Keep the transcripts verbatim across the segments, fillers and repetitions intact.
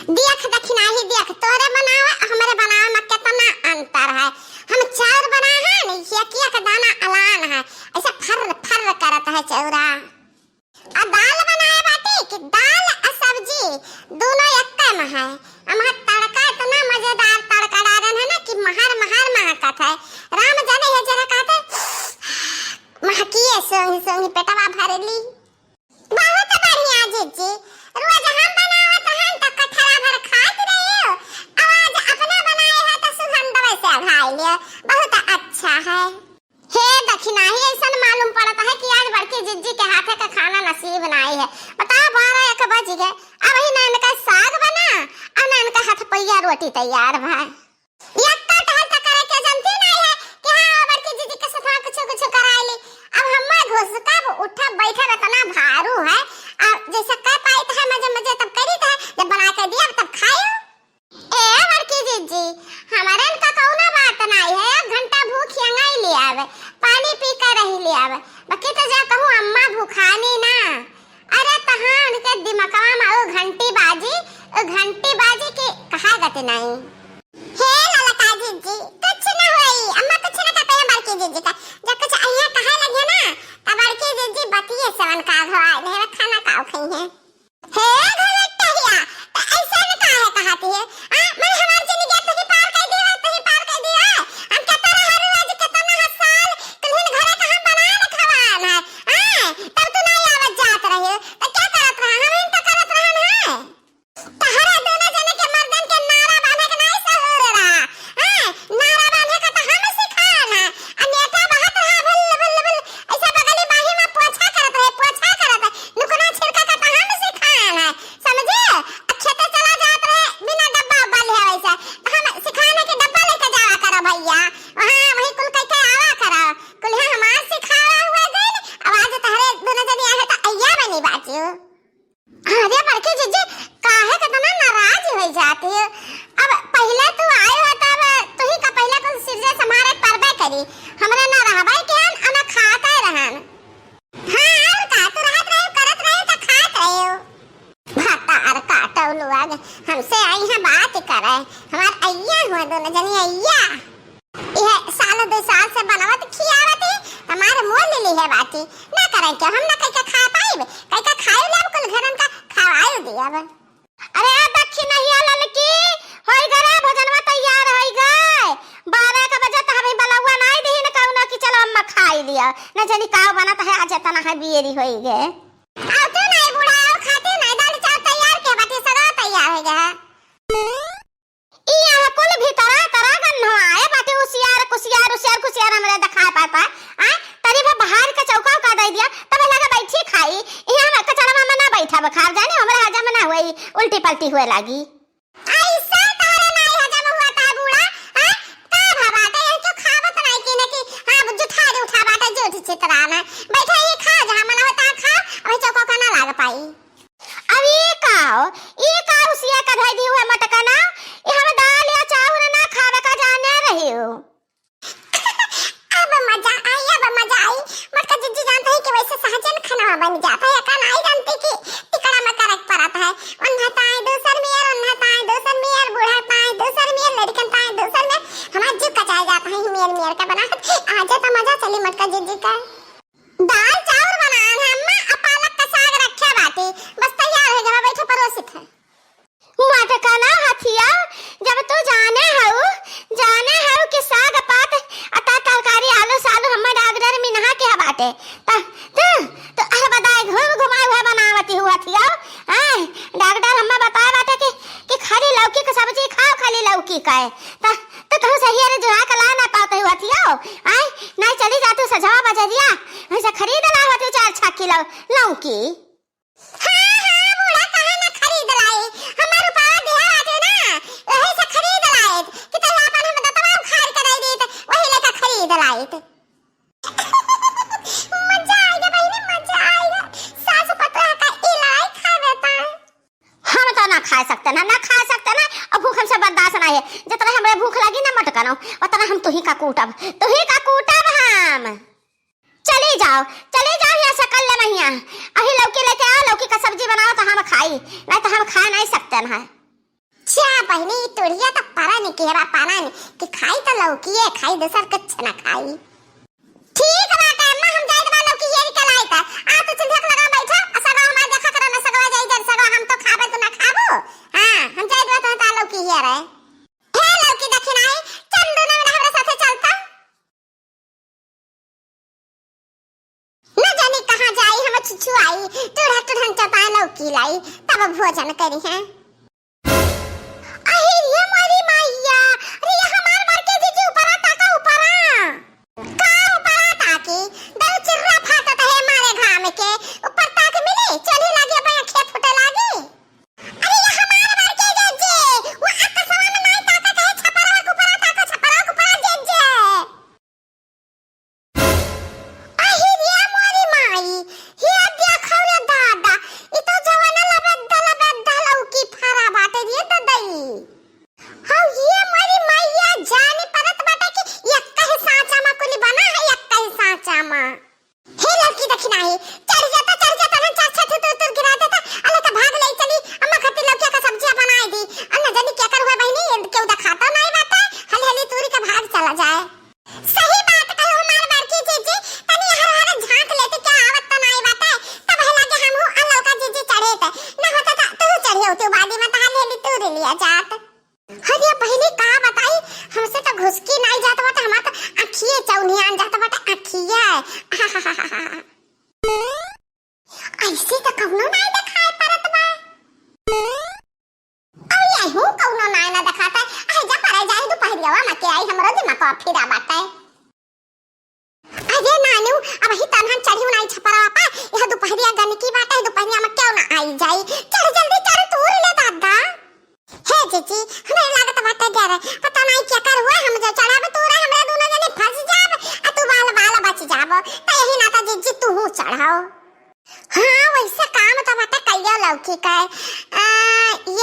देख दखिनाही देख, तोरे बनावे अउर हमरे बनावे में केतना अंतर है। हम चाउर बनाए हैं न, एक एक दाना अलान है, ऐसे फर्र फर्र करत है चौरा। अउर दाल बनाए बाटी कि दाल अउर सब्जी दोनों एक्के में है। अम्मा तड़का इतना मजेदार तड़का डारन है ना कि महार महार महकत है। राम जाने है जरा कहते महकिए सोंघी सोंघी पेटवा भर ली। बहुत बढ़िया जीजी, रोज हम बनावत हन त कठरा भर खात रहे हो, अब आज अपना बनाए है त सुगंधवे से अघाई लियो, बहुत अच्छा है। हे दखिनाही, ऐसन मालूम पड़त है कि आज बड़की जीजी के हाथे का खाना नसीब नाई है। बताओ, बारह एक बज गए, अबही ना इनका साग बना अउर ना इनका हथपैया रोटी तैयार भा। एक्का टहल त करे के जनती नाई है कि हाँ, बड़की जीजी के साथ कुछ कुछ कराए ली। अब हम्मा घुसकब, उठब, बैठब, इतना भारू है। अब जैसे कह पाइत है मजे मजे तब करीत है, जब बना के दिया तब खायो। ए बड़की जीजी, हमरे इनका कौनो बात नाई है, एक घंटा भूख यंगाई ले आवे, पानी पी के रही ले आवे, बाकी तो जा कहूँ अम्मा भूखानी ना। अरे तहाँ उनके दिमकवा में वो घंटी बाजी, वो घंटी बाजी के कहा गति नाई। हे ललका जीजी, कुछ न होई, अम्मा कुछ न कहते हैं बड़की जीजी का। जब कुछ अइया कहे लगे ना, तब बड़की जीजी बतिये सेवन का घवाए लेवे, खाना काव खई है। हे घुलटहिया, त ऐसे न काहे कहती है? आ, मैं हमार जिंदगी तही पार कर दी है, तही पार कर दी है। हम केतना हरू आज केतना हर साल, कुल्हिन घरे का हम बनाए न खवान है। आ, तब तू नहीं आवत जात रही, त क्या करत रहा? हम इन तो करत रहन है। तहरा दोनों जने के मर्दन के नारा बांधे के नाई सहूर रहा। हैं? नारा बांधे का तो हम सिखान है। आ नेटा बहत रहा भुल, भुल, भुल। ऐसा बगली बाही में पोछा करत रहे, पोछा करत रहे। नुकना छिड़का का तो हम सिखान है। समझे? आ खेते चला जात रहे बिना डब्बा उब्बा ले आवे से। तो हम सिखान है कि डब्बा लेके जावा करो भैया। वहाँ वही कुल कह के आवा करो। कुल है हमार सिखावा हुआ गइल। अब आज तहरे दोनों जने आए तो अइया बनी बाचू। अरे बड़की जीजी, काहे केतना नाराज होइ जाती है? अब पहिले तू आए हो तब तुही का पहिले कुल सिरजे संभारे परबे करी। हमरे ना रहबे के हन, आ ना खाते रहन। हाँ, और का? तू रहत रहे, करत रहे त खात रहे हो। भतार काटो लोग, हमसे आई हैं बात करे। हमार अइया हुआ दोनों जनी अइया। इहे साल दो साल से बनावत खियावत ही, हमार मोल लिहे बाटी। ना करे के, हम ना कह के खा पाइब, कह के खाए लेब, कुल घरन का खवाए दियब। अरे दखिनहिया ललकी, होई गए रे, भोजनवा तैयार होई गए। बारह का बजे त हमें बलौआ नाई दिही न कौनो कि चलो अम्मा खाई लिया। न जानी का बनत है, आज इतना है बियरी होई गए। आओ तू नाई बूढ़ा, आओ खाती नाई, दाल चावल तैयार के बाटी, सदा तैयार होई गए। ई यहाँ कुल भीतरा तरा गन्हवा आए बाटे, उसियार, कुसियार, उसियार, कुसियार हमरे देखाए पाए पाए। आए, तनी भर बाहर के चौका उका दे दिया, तब लगे बैठी खाई। यहाँ हम कचड़वा में ना बैठब, खाब जाने, हमरे हजम ना हुई, उल्टी पल्टी हुए लागी। ऐसा तहरे नाई हजम हुआ ता बूढ़ा, हाँ? का भा बाटे, यहाँ क्यों खावत नाई की ने की, हाँ, जुठारी उठा बाटे, जूठ चितराना। बैठा ही खा, जहाँ मना होता खा, अभी चौका का ना लाग पाई। अब ई का हो? ई का उसिया का धई दी हुए मटकना? ई हम दाल या चाउर ना खावे का जाने रही हो। अब मजा आई, अब मजा आई। मटका जिज्जी जानते हैं कि वैसे सहजन खाना बन जाता है, का नाई जानती कि टिकड़ा में करक परत है। उन्हा ताई दूसर मियर, उन्हा ताई दूसर मियर, बूढ़ा ताई दूसर मियर, लड़कन ताई दूसर मियर। हमार जीव कचाए जाता है मियर मियर का बनावत। आजे तो मजा चली मटका जिज्जी का। दाल चाउर बनान है अम्मा, आ पालक का साग रखे बाटी, बस तैयार हो गवा, बैठो परोसित है। मटकना हथिया, जब तू जाने हऊ, जाने हऊ कि साग पात, अता तरकारी, आलू सालू हम्मा डॉक्टर मिनहा के बाटे, त तू तो अह बताए घूम घुमाए हुए बनावती हूँ हथिया। आए, डॉक्टर हम्मा बताए बाटे कि कि खाली लौकी के सब्जी खाओ, खाली लौकी का है। त त तू सही रे जुहा कला ना पाते हूँ हथिया। आए, नहीं चली जा तू सजवा बजरिया, वैसे खरीद ला होती चार छः किलो लौकी। हाँ, हाँ, बूढ़ा कहाँ ना खरीद लाई, हमार रुपया दिया बाटे ना, वही से खरीद लाइत, कि तो आपन हम दतवा उखाड़ के दे देत, वही लेकर खरीद लाइत। मजा आएगा बहिनी, मजा आएगा, सास पतोह का इलाई खा देता है। हम तो ना खा सकते ना, ना खा सकते ना, अब भूख हमसे बर्दाश्त ना है, जितना हमरे भूख लगी ना मटकनो, उतना हम तुही का कूटब, तुही का कूटब हम। चली जाओ, चली जाओ यहाँ से कल ले महिया। अही लौकी लेके आओ, लौकी का सब्जी बनाओ तो हम खाई, नहीं तो हम खा नहीं सकते हैं। जा बहिनी, ई तुरिया त परा नहीं की हवा, पाना नहीं कि खाई त लौकिए खाई, दूसर कुछ ना खाई। ठीक बाटे अम्मा, हम जाइत बा लौकी हेरी के लाई त। आ तू चूल्हा के लगा बैठा, आ सगवा हमार देखा करो ना, सगवा जाई जन सगवा, हम तो खाबे तू ना खाबू। हाँ, हम जाइत बा त लौकी हेरे। हे लौकी दखिनाही, चल दुनो में हमरा साथे चलता। न जानी कहाँ जाई हम छुछुआई, टूढ़ा टूढ़न चपाए लौकी लाई, तब भोजन करी हैं। अहि रे मोरी माइया, रे ये हमार बड़के जीजी ऊपरा ताका ऊपरा। का ऊपरा ताकी? दऊ चिर्रा फाटत है मारे घाम के, ऊपर ताक मिली, चोली लागे बया खे फुटे लागे। अरे ये हमार बड़के जीजी, वो आकाशवा में नाई ताका कहे छपरा के ऊपरा ताका, छपरा के ऊपरा जीजी। अहि रे मोरी माई, हे देखो रे दादा, ई तो जवाना लबेदा लबेदा लौकी फरा बाटे रे ददई। हौ ये मोरी माइया, जानी परत बाटे कि एक्कही सांचा मा कुली बना है, एक्कही सांचा मा। हे लौकी दखिनाही, चढ़ जाता, चढ़ जाता ना, चार छह ठो तुर तुर गिरा देता, अले का भाग ले चली, अम्मा खातिर लौकिया का सब्जिया बनाए दी। अन्न जनी क्या कर हुआ बहिनी, केहू देखाता नाई बाटे, हली हली तूरी का भाग चला जाए। सही बात कहो हमार बड़की जीजी, तनी हर हर झांक लेते क्या आवत तो नाई बाटे, तब है लगे हमहू आ लौका जीजी चढ़े ते, न होता त तू चढ़ियो तू बादी में तहार लेली तू रे लिया जात। हरिया बहिनी का बताई, हमसे तो घुसकी नाई जात बाटे, हमार तो अखिए चौनियान जात बाटे, अखिए। ऐसे तो कौनो नाई देखाए परत बा। अब यहू कौनो नाय ना देखाता। अरे जा परे जाए, दुपहरियावा में के आई, हमरो दिमाग फिरा बाटे। अरे नानू, अब ही तनहन चढ़ी नाई छपरा पा, यह दुपहरिया गनकी बाटे, दुपहरिया में क्यों ना आई जाई। चढ़ जल्दी चढ़, तूर ले दादा। हे जीजी, हमरे लागत बाटे डर, पता नाई क्या कर हुआ, हम जो चढ़ाब तूरे, हमरे दोनों जने फंस जाब, आ तू बाल बाल बच जाबो, तो यही नाता जीजी तू हूँ चढ़ाओ। हाँ, वैसे काम तो बाटे कइया लौकी का। आ,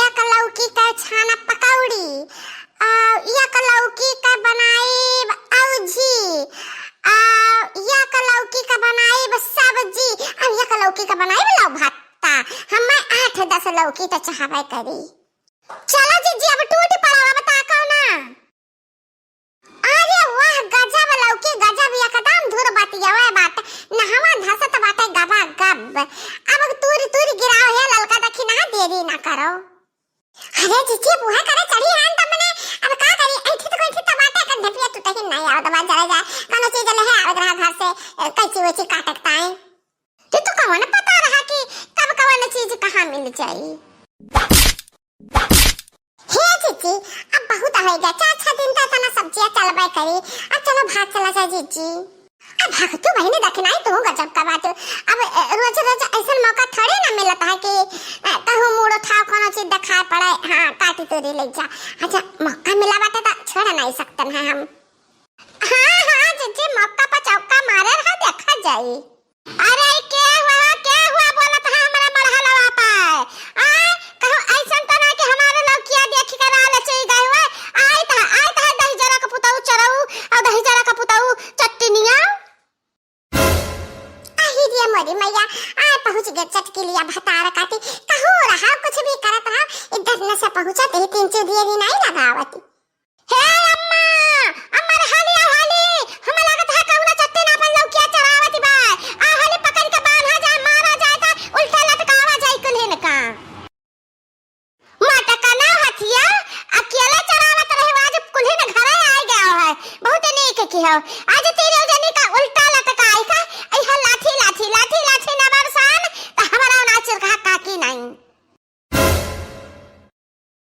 एक लौकी का छाना पकौड़ी, आ, एक लौकी का बनाइब औजी, आ, एक लौकी का बनाइब सब्जी, आ, एक लौकी का बनाइब लौ भत्ता। हमें आठ दस लौकी तो चाहबे करी। चलो जीजी, अब टूट पड़ो, अब ताको ना। अरे वाह, गजब लौकी, गजब, एकदम धुर बतियावे बाटे, नहवा धसत बाटे गबा गब। अब तूरी तूरी गिराओ हे ललका दखिना, देरी ना करो। अरे जीजी, बुहा करे चढ़ी हान तब मने, अब का करी, ऐठी तो कोई तो बाटे, कर ढेपिया तू तही नहीं आओ, दबा जरा जा, कोनो चीज ले है, आवे रहा घर से, ए, कैंची वैची काटकता है। ये तो कौन पता रहा कि कब कौन चीज कहाँ मिल जाई। हे जीजी, अब बहुत हो गया, चार छह दिन तो इतना सब्जियां चलबे करी, अब चलो भाग चला जाए जीजी। अब भाग तू बहिनी दखिनाई, तू गजब का बात। अब, अ, रोज रोज ऐसा मौका थोड़े ना मिलता है कि, अ, कहूँ मूड़ उठाओ, कोनो चीज दिखाई पड़े, हाँ, काटी तोरी ले जा। अच्छा, मौका मिला बाटे तो छोड़ नहीं सकते हैं हम। हाँ, हाँ, जीजी, मौका पर चौका मारे रहा, देखा जाई। अरे, के हुआ, के हुआ बोलत है हमरा मड़हलवा पे? आय, कहूँ ऐसन तो ना कि हमारे लौकिया देख के राल चई गए हुए। आय त, आय त दही जरा का पुताऊ चरऊ, और दही जरा का पुताऊ चट्टनिया। आही रे मोरी मैया, आय पहुँच गए चटकिलिया भतार काटी। कहूँ रहा, कुछ भी करत रहा, इधर न से पहुँचत ही तीन चुदिये भी नहीं लगावती। हे अम्मा, अम्मा रे हाली आओ हाली, हमें लागत है कौनो चट्टी ना अपन लौकिया चरावत बा। आ हाली पकड़ के बांधा जाए, मारा जाए त उल्टा लटकावा जाए कुल्हिन का। मटकना हथिया अकेले चरावत रहे, आज कुल्हिन घरे आ गया है। बहुत नीक की हो।